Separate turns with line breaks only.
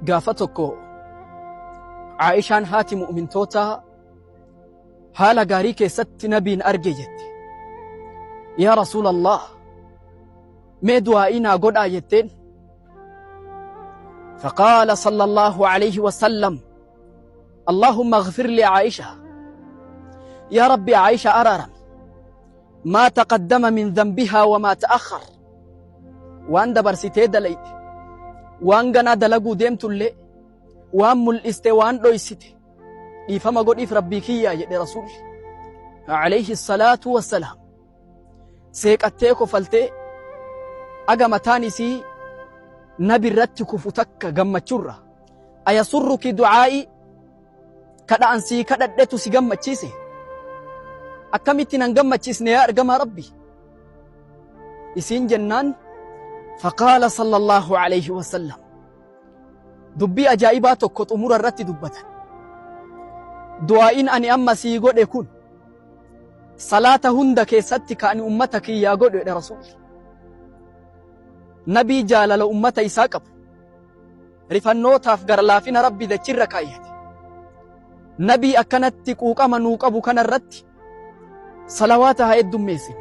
Gaafa tokko Aa'ishaan haati mu'mintootaa haala gaarii keessatti nabiin arge jette. Yaa Rasuulallah, mee du'aa'ii naa godhaa jetteen. فقال صلى الله عليه وسلم اللهم اغفر لعائشة يا ربي عائشة أرارم ما تقدم من ذنبها وما تأخر waan dabarsitee dalayte, waan ganaa dalaguu deemtullee, waan mul'iste, waan dhoysite dhiifama godhiif Rabbii kiyyaa jedhe Rasuulli alayhi salaatu wassalaam. Seeqattee kofaltee aga mataan isii nabi irratti kufu takka gammachurra. Ayasurruki du'aa'ii, kadha an sii kadhadhetu si gammachiise? Akkamitti nan gammachiisne yaa ergamaa Rabbi isiin jennaan, faqaala sallallahu alayhi wasallam dubbii ajaa'ibaa tokko xumura irratti dubbatan. Du'aa'iin ani amma sii godhe kun salaata hunda keessatti ka ani ummata kiyyaa godhu jedhe Rasuulli. Nabii jaalala ummata isaa qabu, rifannootaaf gara laafina Rabbi dachirra kaayyate. Nabii akkanatti quuqama nuu qabu kanarratti salawaata haa heddummeessinu.